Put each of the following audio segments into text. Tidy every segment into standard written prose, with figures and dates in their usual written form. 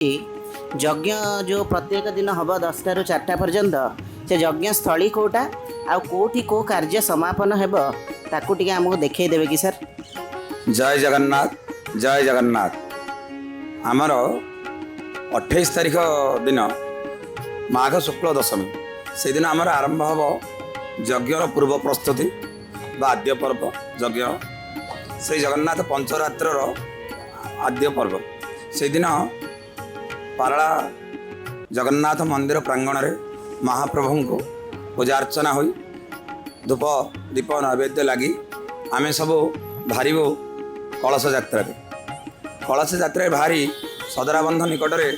ଯଜ୍ଞ ଯେଉଁ ପ୍ରତ୍ୟେକ ଦିନ ହେବ 10ଟାରୁ 4ଟା ପର୍ଯ୍ୟନ୍ତ, ସେ ଯଜ୍ଞସ୍ଥଳୀ କେଉଁଟା ଆଉ କେଉଁଠି କେଉଁ କାର୍ଯ୍ୟ ସମାପନ ହେବ, ତାକୁ ଟିକେ ଆମକୁ ଦେଖେଇ ଦେବେ କି ସାର୍? ଜୟ ଜଗନ୍ନାଥ, ଜୟ ଜଗନ୍ନାଥ। ଆମର 28 ତାରିଖ ଦିନ ମାଘ ଶୁକ୍ଳ ଦଶମୀ, ସେଇଦିନ ଆମର ଆରମ୍ଭ ହେବ ଯଜ୍ଞର ପୂର୍ବ ପ୍ରସ୍ତୁତି ବା ଆଦ୍ୟ ପର୍ବ ଯଜ୍ଞ। ସେଇ ଜଗନ୍ନାଥ ପଞ୍ଚରାତ୍ରର ଆଦ୍ୟ ପର୍ବ। ସେଇଦିନ ପାରଳା ଜଗନ୍ନାଥ ମନ୍ଦିର ପ୍ରାଙ୍ଗଣରେ ମହାପ୍ରଭୁଙ୍କୁ ପୂଜା ଅର୍ଚ୍ଚନା ହୋଇ ଧୂପ ଦୀପ ନୈବେଦ୍ୟ ଲାଗି ଆମେ ସବୁ ବାହାରିବୁ କଳସ ଯାତ୍ରାରେ। କଳସ ଯାତ୍ରାରେ ବାହାରି ସଦରାବନ୍ଧ ନିକଟରେ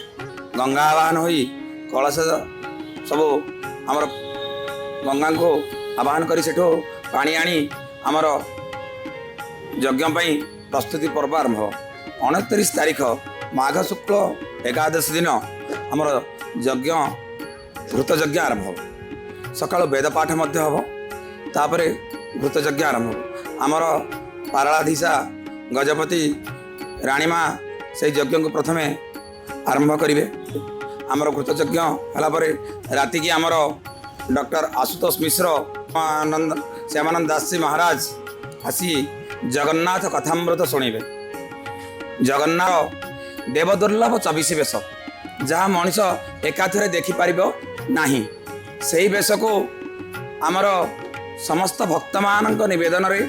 ଗଙ୍ଗା ଆବାହନ ହୋଇ କଳସ ସବୁ ଆମର ଗଙ୍ଗାଙ୍କୁ ଆବାହନ କରି ସେଠୁ ପାଣି ଆଣି ଆମର ଯଜ୍ଞ ପାଇଁ ପ୍ରସ୍ତୁତି ପର୍ବ ଆରମ୍ଭ ହେବ। 29 ତାରିଖ ମାଘ ଶୁକ୍ଳ ଏକାଦଶୀ ଦିନ ଆମର ଯଜ୍ଞ, ଘୃତ ଯଜ୍ଞ ଆରମ୍ଭ ହେବ। ସକାଳୁ ବେଦ ପାଠ ମଧ୍ୟ ହେବ, ତାପରେ ଘୃତ ଯଜ୍ଞ ଆରମ୍ଭ ହେବ। ଆମର ପାରଳାଧୀଶା ଗଜପତି ରାଣୀମା ସେଇ ଯଜ୍ଞକୁ ପ୍ରଥମେ ଆରମ୍ଭ କରିବେ। ଆମର ଘୃତ ଯଜ୍ଞ ହେଲା ପରେ ରାତିକି ଆମର ଡକ୍ଟର ଆଶୁତୋଷ ମିଶ୍ର, ଆନନ୍ଦ ଶ୍ୟାମାନନ୍ଦ ଦାସୀ ମହାରାଜ ଆସି ଜଗନ୍ନାଥ କଥାମୃତ ଶୁଣିବେ। ଜଗନ୍ନାଥ ଦେବଦୁର୍ଲଭ 24 ବେଶ, ଯାହା ମଣିଷ ଏକାଥରେ ଦେଖିପାରିବ ନାହିଁ, ସେଇ ବେଶକୁ ଆମର ସମସ୍ତ ଭକ୍ତମାନଙ୍କ ନିବେଦନରେ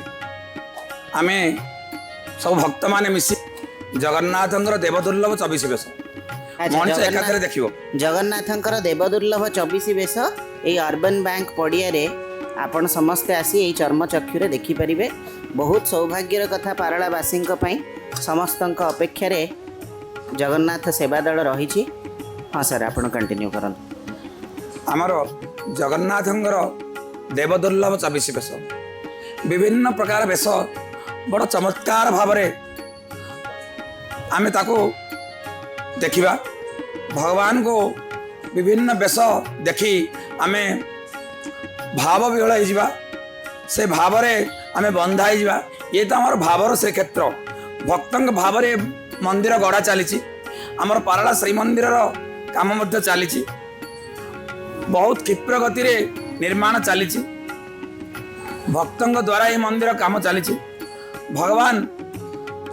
ଆମେ ସବୁ ଭକ୍ତମାନେ ମିଶି ଜଗନ୍ନାଥଙ୍କର ଦେବଦୁର୍ଲଭ 24 ବେଶ ମଣିଷ ଏକାଥରେ ଦେଖିବ। ଜଗନ୍ନାଥଙ୍କର ଦେବଦୁର୍ଲଭ 24 ବେଶ ଏଇ ଅର୍ବାନ୍ ବ୍ୟାଙ୍କ ପଡ଼ିଆରେ ଆପଣ ସମସ୍ତେ ଆସି ଏଇ ଚର୍ମଚକ୍ଷୁରେ ଦେଖିପାରିବେ। ବହୁତ ସୌଭାଗ୍ୟର କଥା ପାରଳାବାସୀଙ୍କ ପାଇଁ। ସମସ୍ତଙ୍କ ଅପେକ୍ଷାରେ ଜଗନ୍ନାଥ ସେବା ଦଳ ରହିଛି। ହଁ ସାର୍, ଆପଣ କଣ୍ଟିନ୍ୟୁ କରନ୍ତୁ। ଆମର ଜଗନ୍ନାଥଙ୍କର ଦେବଦୁର୍ଲଭ 24 ବେଶ, ବିଭିନ୍ନ ପ୍ରକାର ବେଶ, ବଡ଼ ଚମତ୍କାର ଭାବରେ ଆମେ ତାକୁ ଦେଖିବା। ଭଗବାନଙ୍କୁ ବିଭିନ୍ନ ବେଶ ଦେଖି ଆମେ ଭାବ ବିହ୍ୱଳ ହେଇଯିବା, ସେ ଭାବରେ ଆମେ ବନ୍ଧା ହେଇଯିବା। ଇଏ ତ ଆମର ଭାବର ଶ୍ରୀକ୍ଷେତ୍ର। ଭକ୍ତଙ୍କ ଭାବରେ ମନ୍ଦିର ଗଢ଼ା ଚାଲିଛି। ଆମର ପାରଳା ଶ୍ରୀମନ୍ଦିରର କାମ ମଧ୍ୟ ଚାଲିଛି, ବହୁତ କ୍ଷିପ୍ର ଗତିରେ ନିର୍ମାଣ ଚାଲିଛି। ଭକ୍ତଙ୍କ ଦ୍ୱାରା ଏହି ମନ୍ଦିର କାମ ଚାଲିଛି। ଭଗବାନ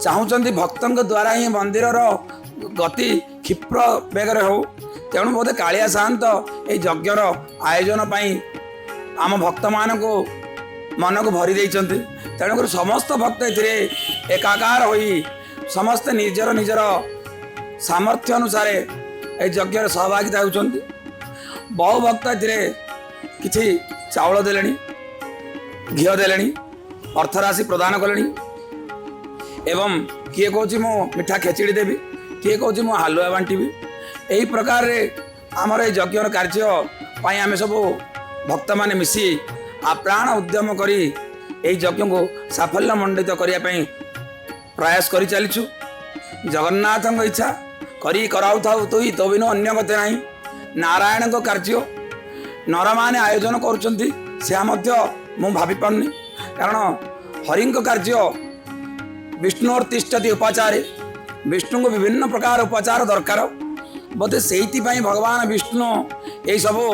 ଚାହୁଁଛନ୍ତି ଭକ୍ତଙ୍କ ଦ୍ୱାରା ହିଁ ମନ୍ଦିରର ଗତି କ୍ଷିପ୍ର ବେଗରେ ହେଉ। ତେଣୁ ବୋଧେ କାଳିଆ ସାଆନ୍ତ ଏହି ଯଜ୍ଞର ଆୟୋଜନ ପାଇଁ ଆମ ଭକ୍ତମାନଙ୍କୁ ମନକୁ ଭରି ଦେଇଛନ୍ତି। ତେଣୁକରି ସମସ୍ତ ଭକ୍ତ ଏଥିରେ ଏକାକାର ହୋଇ ସମସ୍ତେ ନିଜର ନିଜର ସାମର୍ଥ୍ୟ ଅନୁସାରେ ଏହି ଯଜ୍ଞରେ ସହଭାଗିତା ହେଉଛନ୍ତି। ବହୁ ଭକ୍ତ ଏଥିରେ କିଛି ଚାଉଳ ଦେଲେଣି, ଘିଅ ଦେଲେଣି, ଅର୍ଥରାଶି ପ୍ରଦାନ କଲେଣି ଏବଂ କିଏ କହୁଛି ମୁଁ ମିଠା ଖେଚିଡ଼ି ଦେବି, କିଏ କହୁଛି ମୁଁ ହାଲୁଆ ବାଣ୍ଟିବି। ଏହି ପ୍ରକାରରେ ଆମର ଏଇ ଯଜ୍ଞର କାର୍ଯ୍ୟ ପାଇଁ ଆମେ ସବୁ ଭକ୍ତମାନେ ମିଶି ଆପ୍ରାଣ ଉଦ୍ୟମ କରି ଏହି ଯଜ୍ଞକୁ ସାଫଲ୍ୟ ମଣ୍ଡିତ କରିବା ପାଇଁ ପ୍ରୟାସ କରି ଚାଲିଛୁ। ଜଗନ୍ନାଥଙ୍କ ଇଚ୍ଛା କରି କରାଉଥାଉ ତୁଇ, ତୋ ବିନୁ ଅନ୍ୟ ଗତି ନାହିଁ। ନାରାୟଣଙ୍କ କାର୍ଯ୍ୟ ନରମାନେ ଆୟୋଜନ କରୁଛନ୍ତି, ସେହା ମଧ୍ୟ ମୁଁ ଭାବିପାରୁନି। କାରଣ ହରିଙ୍କ କାର୍ଯ୍ୟ ବିଷ୍ଣୁର ତିଷ୍ଠତି ଉପାଚାରେ, ବିଷ୍ଣୁଙ୍କୁ ବିଭିନ୍ନ ପ୍ରକାର ଉପଚାର ଦରକାର। ବୋଧେ ସେଇଥିପାଇଁ ଭଗବାନ ବିଷ୍ଣୁ ଏଇସବୁ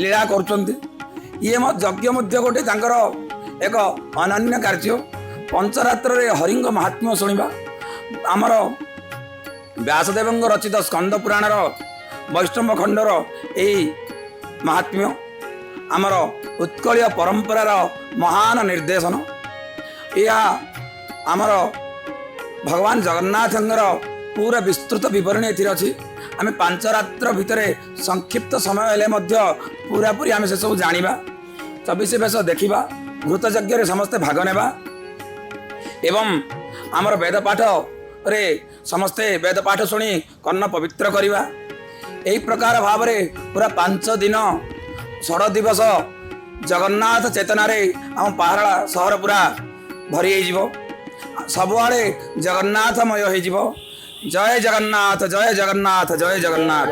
ଲୀଳା କରୁଛନ୍ତି। ଇଏ ମୋ ଯଜ୍ଞ ମଧ୍ୟ ଗୋଟେ ତାଙ୍କର ଏକ ଅନନ୍ୟ କାର୍ଯ୍ୟ। ପଞ୍ଚରାତ୍ରରେ ହରିଙ୍କ ମହାତ୍ମ୍ୟ ଶୁଣିବା, ଆମର ବ୍ୟାସଦେବଙ୍କ ରଚିତ ସ୍କନ୍ଦ ପୁରାଣର ବୈଷ୍ଣବ ଖଣ୍ଡର ଏଇ ମହାତ୍ମ୍ୟ ଆମର ଉତ୍କଳୀୟ ପରମ୍ପରାର ମହାନ ନିର୍ଦ୍ଦେଶନ। ଏହା ଆମର ଭଗବାନ ଜଗନ୍ନାଥଙ୍କର ପୁରା ବିସ୍ତୃତ ବିବରଣୀ ଏଥିରେ ଅଛି। ଆମେ 5 ରାତ୍ର ଭିତରେ ସଂକ୍ଷିପ୍ତ ସମୟ ହେଲେ ମଧ୍ୟ ପୁରାପୁରି ଆମେ ସେସବୁ ଜାଣିବା, 24 ବେଶ ଦେଖିବା, ଘୃତ ଯଜ୍ଞରେ ସମସ୍ତେ ଭାଗ ନେବା ଏବଂ ଆମର ବେଦ ପାଠରେ ସମସ୍ତେ ବେଦ ପାଠ ଶୁଣି କର୍ଣ୍ଣ ପବିତ୍ର କରିବା। ଏହି ପ୍ରକାର ଭାବରେ ପୁରା 5 ଦିନ ଷଡ଼ ଦିବସ ଜଗନ୍ନାଥ ଚେତନାରେ ଆମ ପାହାଡ଼ ସହର ପୁରା ଭରି ହେଇଯିବ, ସବୁଆଡ଼େ ଜଗନ୍ନାଥମୟ ହେଇଯିବ। ଜୟ ଜଗନ୍ନାଥ, ଜୟ ଜଗନ୍ନାଥ, ଜୟ ଜଗନ୍ନାଥ।